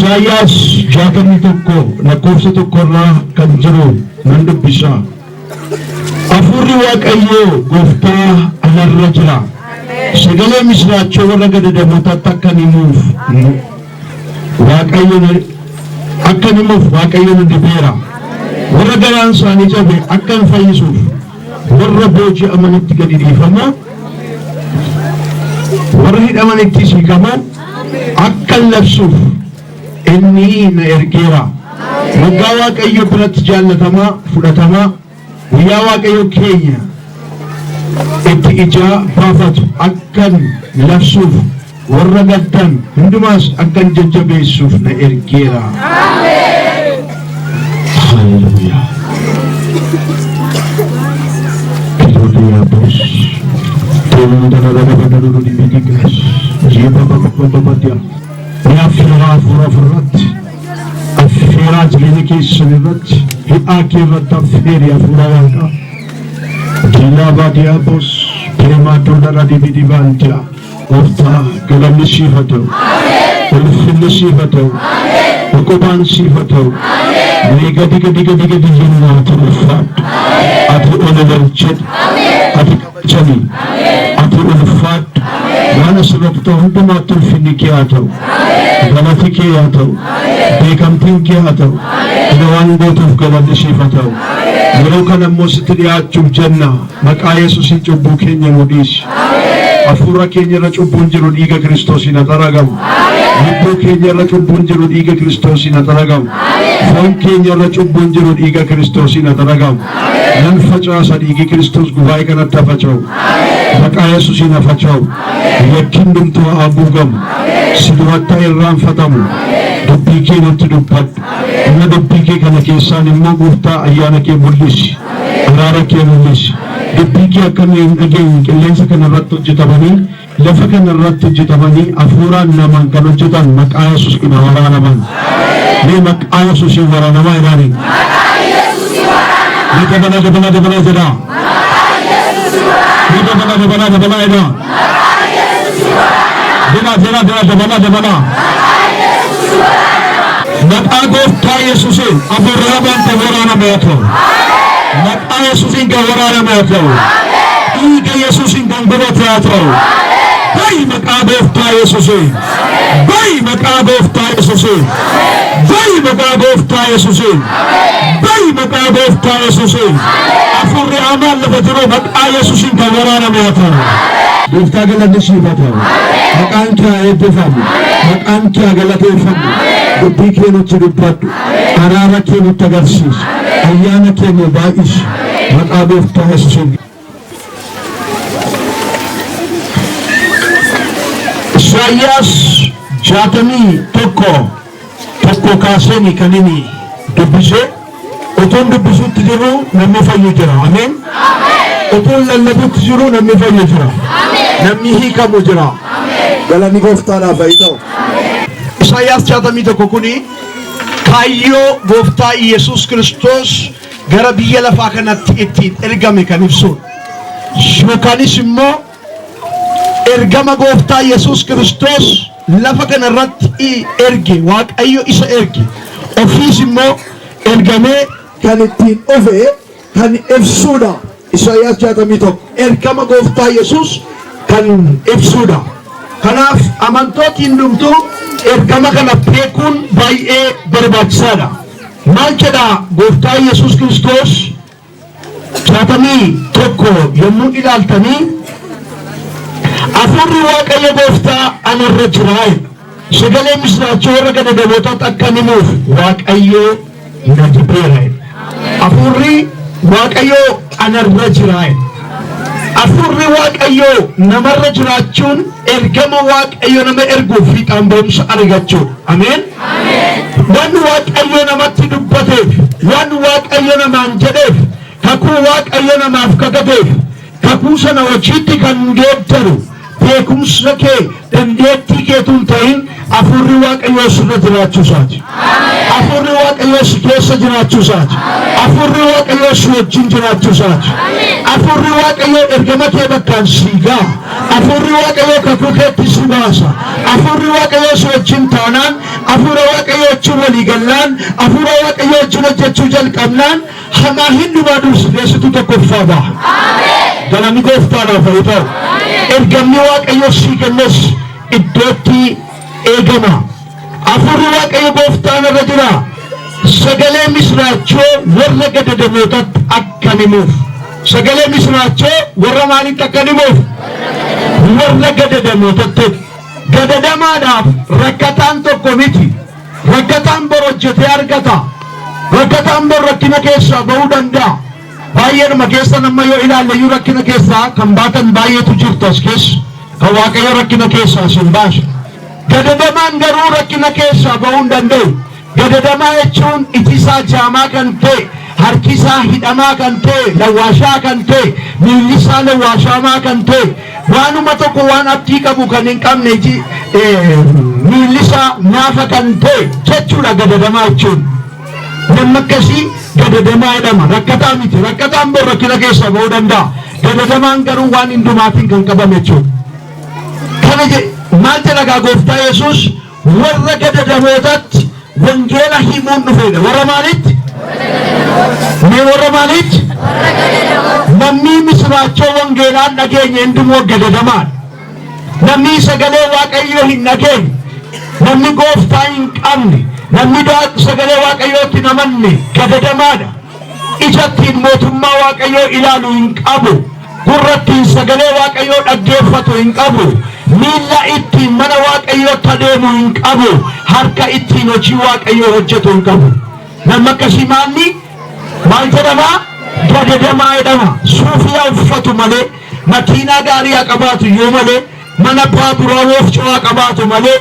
Isaayyaas 61 lakkoofsa 1 irraa kan jiru nan dubbisa. Hafuurri Waaqayyoo gooftaa anarra jira. Sagalee misiraachoo warra gadadamootatti akkan himuuf Waaqayyo akkan himuuf Waaqayyo na dibeera. Warra garaan isaanii cabe akkan fayyisuuf, warra booji'amanitti gadi dhiifamu, warra hidhamanitti hiikamu akkan labsuuf inni na ergeera. Waggaa Waaqayyo biratti jaallatamaa fudhatamaa, guyyaa Waaqayyo keenya itti ijaa baafatu akkan labsuuf, warra gaddan hundumaas akkan jajjabeessuuf na ergeera. Haleluuyaa. Haleluuyaa boss. Ni affeeraa hafuura ofirratti, affeeraa jireenya keessan irratti, hidhaa kee irratti affeeri hafuura Waaqaa. Diilaa baadiyaa bos deemaa dollara dibi dibaantiyaa. Gooftaa, galanni siif haa ta'u. Ulfinni siif haa ta'u. Dhukkubaan siif haa ta'u. Mee gadi gadi gadi gadi jennaa, ati ulfaadhu. Ati ol ol jedhi. Ati kabajami. Ati ulfaadhu. Waan asirratti ta'u hundumaatti ulfinni kee haa ta'u. Galati kee haa ta'u. Beekamtiin kee haa ta'u. Kana waan gootuuf galanni siif haa ta'u. Yeroo kana immoo sitti dhiyaachuuf jenna. Maqaa Yesuusiin cubbuu keenya nu dhiisi. Hafuura keenya irra cubbuun jiru dhiiga Kiristoosiin haa xaragamu. Lubbuu keenya irra cubbuun jiru dhiiga Kiristoosiin haa xaragamu. Foon keenya irra cubbuun jiru dhiiga Kiristoosiin haa xaragamu. Nan facaasa, dhiigi Kiristoos gubaa'ee kanatti haa faca'u. Maqaa Yesuusiin haa faca'u. Yakki hundumtuu haa haguugamu. Si duratti haa irraanfatamu. Dubbii kee nutti dubbadhu. Inni dubbii kee kana keessaan immoo, Gooftaa, ayyaana kee mul'isi. Araara kee mul'isi. Dubbii kee akka nu hin dhageenye qilleensa kana irratti hojjetamanii, lafa kana irratti hojjetamanii, hafuuraan namaan kan hojjetan maqaa Yesuusiin haa waraanaman. Mee maqaa Yesuusiin waraanamaa ilaali. Mee dabalaa, dabalaa, dabalaa jedhaa. Mee dabalaa, dabalaa, dabalaa jedhaa. Jedhaa, jedhaa, jedhaa, dabalaa, dabalaa. Maqaa Gooftaa Yesuusiin hafuurri hamaan kan waraaname haa ta'u. Maqaa Yesuusiin kan waraaname haa ta'u. Dhiiga Yesuusiin kan gubate haa ta'u. Bayi maqaa Gooftaa Yesuusiin. Bayi maqaa Gooftaa Yesuusiin. Bayi maqaa Gooftaa Yesuusiin. Bayi maqaa Gooftaa Yesuusiin. Hafuurri hamaan lafa jiru maqaa Yesuusiin kan waraaname haa ta'u. Gooftaa, galanni siif haa ta'u. Maqaan kee haa eebbifamu. Maqaan kee haa galateeffamu. Dubbii kee nutti dubbadhu. Araara kee nutti agarsiisi. Ayyaana kee nu baay'isi. Maqaa Gooftaa Yesuusiin. Isaayyaas 61:1 kaaseen kan inni dubbise, utuun dubbisuutti jiru namni fayyu jira. Ameen. Utuun lallabuutti jiru namni fayyu jira. Namni hiikamu jira. Galanni Gooftaadhaaf haa ta'u. Isaayyaas 61 kuni kaayyoo Gooftaa Yesuus Kiristoos gara biyya lafaa kanatti ittiin ergame kan ibsudha. Yookaanis immoo ergama Gooftaa Yesuus Kiristoos lafa kana irratti erge, Waaqayyo isa erge. Ofiis immoo ergamee kan ittiin dhufe kan ibsuudha. Isaayyaas 61. Ergama Gooftaa Yesuus kan ibsuudha. Kanaaf amantooti hundumtuu ergama kana beekuun baay'ee barbaachisaadha. Maal jedha Gooftaa Yesuus Kiristoos 61 yommuu ilaaltanii? "Hafuurri Waaqayyo Gooftaa anarra jira. Sagalee misiraachoo warra gadadamootaatti akka himuuf Waaqayyo na dibeera." Hafuurri Waaqayyo anarra jira. Hafuurri Waaqayyo namarra jiraachuun ergama Waaqayyo nama erguuf fiixaan ba'umsa argachuudha. Ameen. Waan Waaqayyo namatti dubbateef, waan Waaqayyo namaan jedheef, kakuu Waaqayyo namaaf kakateef, kakuu sana hojiitti kan geeddaru, Beekumsa kee, dandeettii keetu hin ta'in, hafuurri Waaqayyoo sirra jiraachuu isaati. Hafuurri Waaqayyoo si keessa jiraachuu isaati. Hafuurri Waaqayyoo si wajjin jiraachuu isaati. Hafuurri Waaqayyoo ergama kee bakkaan sii ga'a. Hafuurri Waaqayyoo kakuu keetti si baasa. Hafuurri Waaqayyoo si wajjin taanaan, hafuura Waaqayyoo wajjin walii gallaan, hafuura Waaqayyoo wajjin hojjechuu jalqabnaan, hamaa hundumaa dursitee situ tokkoffaa ba'a. Galanni gooftaadhaaf haa ta'u. Ergamni Waaqayyoo sii kennes iddootti eegama. Hafuurri Waaqayyo gooftaan irra jira. Sagalee misraachoo warra gadadamootatti akka himuuf. Sagalee misraachoo warra maalitti akka himuuf? Warra gadadamootatti. Gadadamaadhaaf rakkataan tokko miti. Rakkataan bor hojjetee argata. Rakkataan bor rakkina keessaa ba'uu danda'a. Baay'eedhuma keessan amma yoo ilaalle iyyuu rakkina keessaa kan baatan baay'eetu jirtu as keessa. Kan Waaqayyo rakkina keessaa isin baasa. Gadadamaan garuu rakkina keessaa ba'uu hin danda'u. Gadadamaa jechuun iji isaa jaamaa kan ta'e, harki isaa hidhamaa kan ta'e, lawwaashaa kan ta'e, miilli isaa lawwaashaamaa kan ta'e, waanuma tokko waan abdii qabu kan hin qabne, iji miilli isaa naafa kan ta'e jechuudha gadadamaa jechuun. Namni akkasii gadadamaa jedhama. Rakkataa miti. Rakkataan bor rakkina keessaa ba'uu danda'a. Gadadamaan garuu waan hundumaatiin kan qabame jechuudha. Kana maal jedha gaa gooftaa Yesuus? Warra gadadamootatti wangeela himuun dhufeedha. Warra maalitti? Mee warra maalitti? Namni misiraachoo wangeelaan dhageenye hundumuu gadadamaadha. Namni sagalee Waaqayyoo hin dhageenye, namni gooftaa hin qabne, namni sagalee Waaqayyootti hin amanne gadadamaadha. Ija ittiin mootummaa Waaqayyoo ilaalu hin qabu. Gurra ittiin sagalee Waaqayyoo dhaggeeffatu hin qabu. Miilla ittiin mana Waaqayyootti adeemu hin qabu. Harka ittiin hojii Waaqayyoo hojjetu hin qabu. Namni akkasii maalni maal jedhama? Gadadamaa jedhama. Suufii haa uffatu malee, makiinaa gaarii haa qabaatu iyyuu malee, mana baaburaa wofcoo haa qabaatu malee,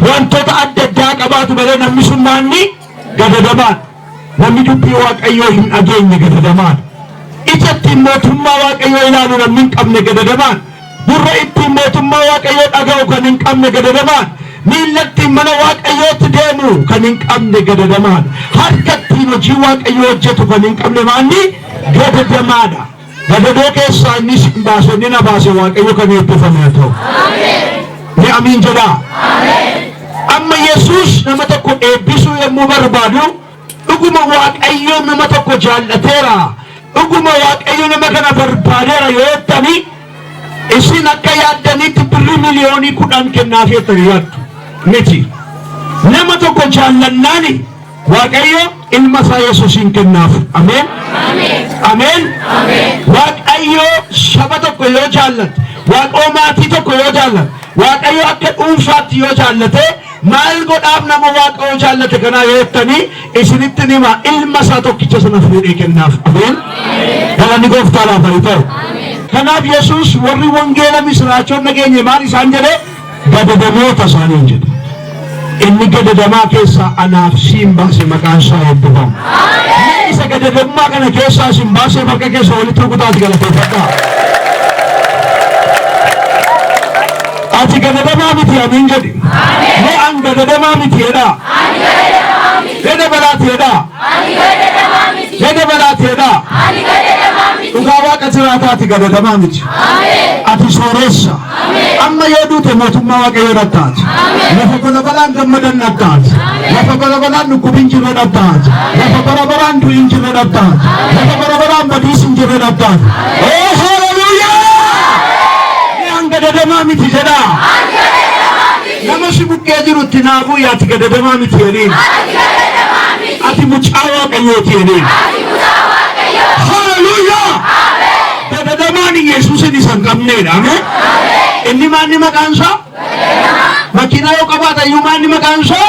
wantoota adda addaa qabaatu malee, namni sun maalni? Gadadamaadha. Namni dubbii Waaqayyoo hin dhageenye gadadamaadha. Ija ittiin mootummaa Waaqayyoo ilaalu namni hin qabne gadadamaadha. Gurra ittiin mootummaa Waaqayyoo dhaga'u kan hin qabne gadadamaadha. Miilla ittiin mana Waaqayyootti deemu kan hin qabne gadadamaadha. Harka ittiin hojii Waaqayyoo hojjetu kan hin qabne maalni? Gadadamaadha. Gadadoo keessaa inni isin baase, inni na baase Waaqayyo kan eebbifame haa ta'u. Mee amiin jedhaa. Amma Yesuus nama tokko eebbisuu yommuu barbaadu, dhuguma Waaqayyo nama tokko jaallateera, dhuguma Waaqayyo nama kana barbaadeera yoo jettanii, isin akka yaaddanitti birrii 10,000,000 kennaaf jettanii yaaddu miti. Nama tokko jaallannaani Waaqayyo ilma isaa Yesuusiin kennaaf. Ameen. Ameen. Waaqayyo saba tokko yoo jaallate, Waaqayyo maatii tokko yoo jaallate, Waaqayyo akka dhuunfaatti yoo jaallate, maal godhaaf nama Waaqayyo jaallate kanaa yoo jettanii, isinitti hima, ilma isaa tokkicha sana fuudhee kennaaf. Ameen. Galanni gooftaadhaaf haa ta'u. Kanaaf Yesuus warri wangeela misiraachoon dhageenye maal isaan jedhee? Gadadamoota isaaniin jedhe. Inni gadadamaa keessaa anaaf siin baase maqaan isaa eebbifamu. Mee isa gadadamummaa kana keessaa isin baasee bakka keessa walitti rukutaati galateeffadhaa. Ati gadadamaa miti, amiin jedhi. Mee an gadadamaa miti jedhaa. Mee dabalaati jedhaa. Mee dabalaati jedhaa. Dhugaa Waaqa jiraataa, ati gadadamaa miti. Ati sooressa. Amma yoo duute mootummaa Waaqayyoo dhabtaati. Lafa bara baraan gammadan dhabtaati. Lafa bara baraan dhukkubin jirre dhabtaati. Lafa bara baraan du'i hin jirre dhabtaati. Lafa bara baraan badiis hin jirre dhabtaati. Oh, hallelujah! Mee an gadadamaa miti jedhaa. Nama si bukkee jirutti naafuu ati gadadamaa miti jedhiin. Ati mucaa Waaqayyooti jedhiin. Hallelujah! Gadadamaan Yesuusin isa hin qabneedha. Ameen. Inni maanni maqaan isaa? Makiinaa yoo qabaata iyyuu maanni maqaan isaa?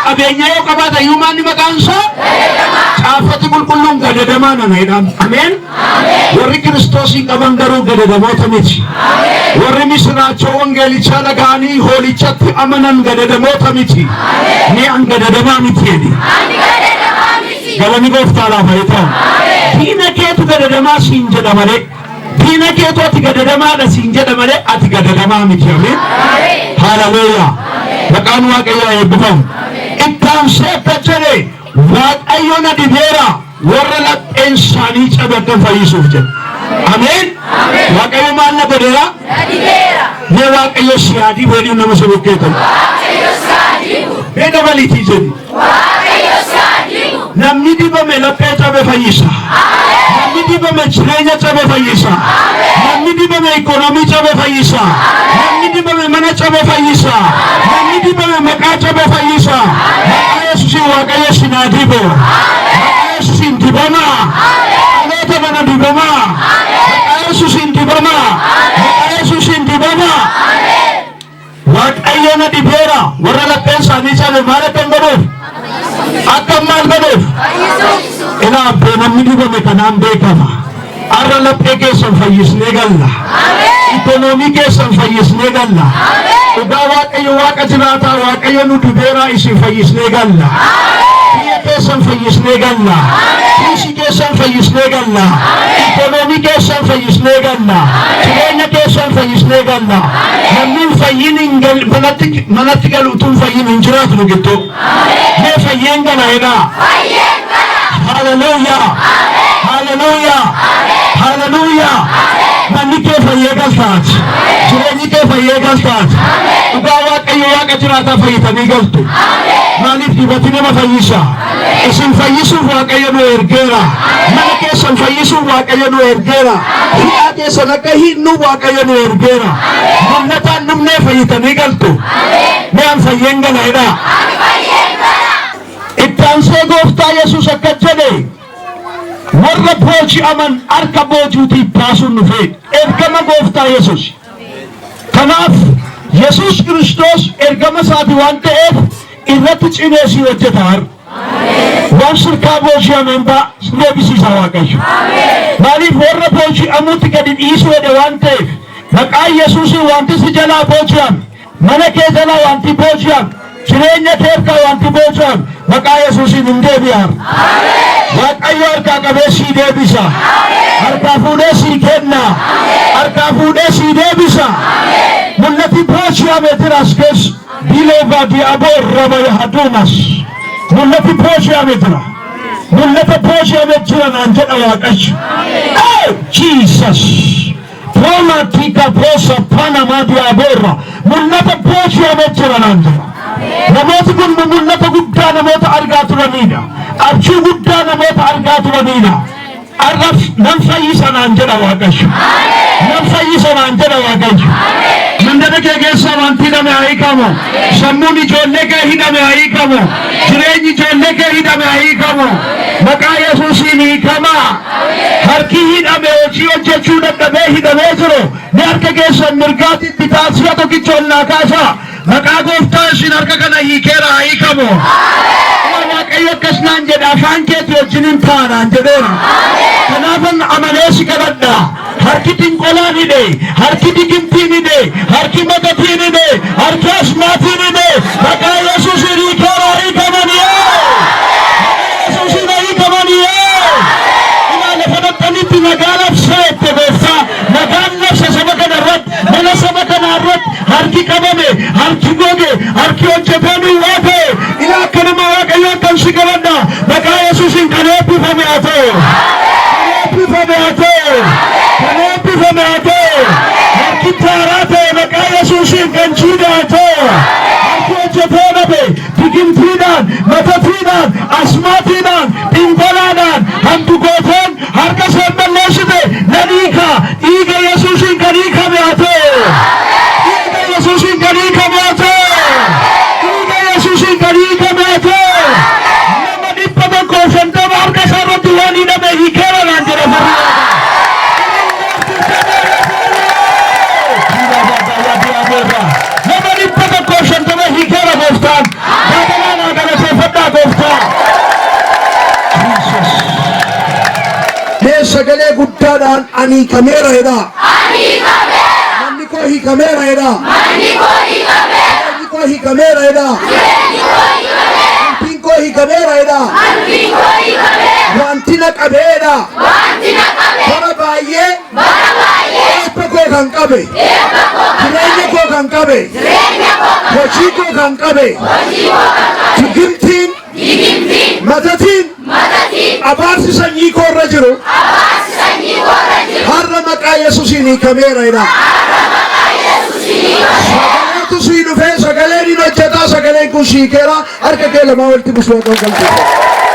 Qabeenya yoo qabaata iyyuu maanni maqaan isaa? Caafati qulqulluun gadadamaa nana jedhama. Ameen. Warri Kiristoosiin qaban garuu gadadamoota miti. Warri misiraachoo wangeelichaa dhaga'anii hoolichatti amanan gadadamoota miti. Mee an gadadamaa miti jedhi. Galanni gooftaadhaaf haa ta'u. Diina keetu gadadamaa siin jedha malee. Diina keetu ati gadadamaadha siin jedha malee ati gadadamaa miti. Ameen. Haleluuyaa. Maqaan Waaqayyoo eebbifamu. Ittaansee akka jedhe, Waaqayyo na dibeera warra lapheen isaanii cabe akka fayyisuuf jedhe. Ameen. Waaqayyo maal na godheera? Mee Waaqayyo si haa dibu jedhii nama si bukkee ta'u. Mee dabaliitii jedhi. Namni dibame laphee cabe fayyisa. Namni dibame jireenya cabe fayyisa. Namni dibame ikoonoomii cabe fayyisa. Namni dibame mana cabe fayyisa. Namni dibame maqaa cabe fayyisa. Maqaa Yesuusiin Waaqayyo si haa dibu. Maqaa Yesuusiin dibamaa. Dhaloota mana dibamaa. Maqaa Yesuusiin dibamaa. Maqaa Yesuusiin dibamaa. Waaqayyo na dibeera warra lapheen isaanii cabe maal akka hin godhuuf? Akka maal godhuuf? Ilaa abbee, namni dibame kanaan beekama. Har'a laphee keessan fayyisnee galla. Ikoonoomii keessan fayyisnee galla. Dhugaa Waaqayyo Waaqa jiraataa, Waaqayyo nu dibeeraa, isin fayyisnee galla. Biyya keessan fayyisnee galla. Kiisii keessan fayyisnee galla. Ikoonoomii keessan fayyisnee galla. Jireenya keessan fayyisnee galla. Namni hin fayyin hin manatti galu utuu hin fayyin hin jiraatu nu gidduu. Mee fayyeen gala jedhaa. Haleluuyaa. Haleluuyaa. Haleluuyaa. Manni kee fayyee galtaati. Jireenyi kee fayyee galtaati. Dhugaa Waaqayyo Waaqa jiraataa, fayyitanii galtu. Maaliif? Dibati nama fayyisa. Isin fayyisuuf Waaqayyo nu ergeera. Mana keessan fayyisuuf Waaqayyo nu ergeera. Hidhaa keessan akka hiinnu Waaqayyo nu ergeera. Mul'ataan dhumnee fayyitanii galtu. Mee an fayyeen gala jedhaa. Itti aansee Gooftaa Yesuus akka jedhe, warra booji'aman harka boojuutii baasuun dhufee ergama Gooftaa Yesuus. Kanaaf Yesuus Kiristoos ergama isaati waan ta'eef irratti cimee si hojjeta har'a. Waan sirkaa booji'ameen baa deebisiisa Waaqayyo. Maaliif? Warra booji'amuutti gadi dhiisuu jedhe waan ta'eef, maqaa Yesuusiin wanti si jalaa booji'ame, mana kee jalaa wanti booji'ame, jireenya kee harkaa wanti booji'ame, maqaa Yesuusiin hin deebi'an. Waaqayyo harkaa qabee sii deebisa. Harkaa fuudhee sii kenna. Harkaa fuudhee sii deebisa. Mul'ati booji'ame jira as keessa. Diloova diaboo raba haduumas. Mul'ati booji'ame jira. Mul'ata booji'ame jira naan jedha Waaqayyo. Oh, Jesus. Roma tika posa Panama diaborra. Mul'ata booji'ame jira naan jedha. Namooti kun mul'ata guddaa namoota argaa turanidha. Abjuu guddaa namoota argaa turanidha. Har'a nan fayyisa naan jedha Waaqayyo. Nan fayyisa naan jedha Waaqayyo. Mandara kee keessaa wanti hidhame haa hiikamu. Sammuun ijoollee kee hidhame haa hiikamu. Jireenyi ijoollee kee hidhame haa hiikamu. Maqaa Yesuusiin hiikamaa. Harki hidhame, hojii hojjechuu dadhabee hidhamee jiru. Ni harka keessan mirgaatiin bitaa si'a tokkicha ol naa kaasaa. Maqaa Gooftaa isin harka kana hiikeera, haa hiikamu. Waaqayyo akkas naan jedha, afaan keetii wajjin hin taanaan jedheera. Kanaafan amanee si kadhadha. Harki xinqolaan hidhe, harki digimtiin hidhe, harki matatiin hidhe, harki asmaatiin hidhe, maqaa Yesuusiin hiikeera, haa hiikamanii. Maqaa Yesuusiin haa hiikamanii. Ilaa, lafa dhaqxanitti nagaa labsaa jette Gooftaa. Nagaan labsa saba kana irratti, mana saba kana irratti. Harki qabame, harki goge, harki hojjetee duwwaa ta'e. Ilaa, akka nama Waaqayyoon kan si kadhadha. Maqaa Yesuusiin kan eebbifame haa ta'u. Kan eebbifame haa ta'u. Kan eebbifame haa ta'u. Harki taaraa ta'e maqaa Yesuusiin kan jiidhe haa ta'u. Harki hojjetee dhabe, digimtiidhaan, matatiidhaan, asmaatiidhaan, xinqolaadhaan, handugooteen harka isheen balleessite nan hiika. Dhiiga Yesuusiin kan hiikame haa ta'u. Dhiiga Yesuusiin kan hiikame haa ta'u. Dhiiga Yesuusiin kan hiikame haa ta'u. Nama 150 harka isaa irratti waan hidhame hiikeera naan jedha farri. Nama 150 hiikeera Gooftaan. Gaafanaa naa galateeffadhaa Gooftaa. Jesus. Mee sagalee guddaadhaan ani hiikameera jedhaa. Manni koo hiikameera jedhaa. Jireenyi koo hiikameera jedhaa. Bultiin koo Hiikameera jedha. Wanti na qabeedha. Bara baay'ee eebba koo kan qabe, jireenya koo kan qabe, hojii koo kan qabe, digimtiin, matatiin, abaarsi sanyii koo irra jiru har'a maqaa Yesuusiin hiikameera jedha. Sagaleetu sii dhufee, sagaleen hin hojjetaa, sagaleen kun siikeera. Harka kee lamaa walitti busuu akka galteessa.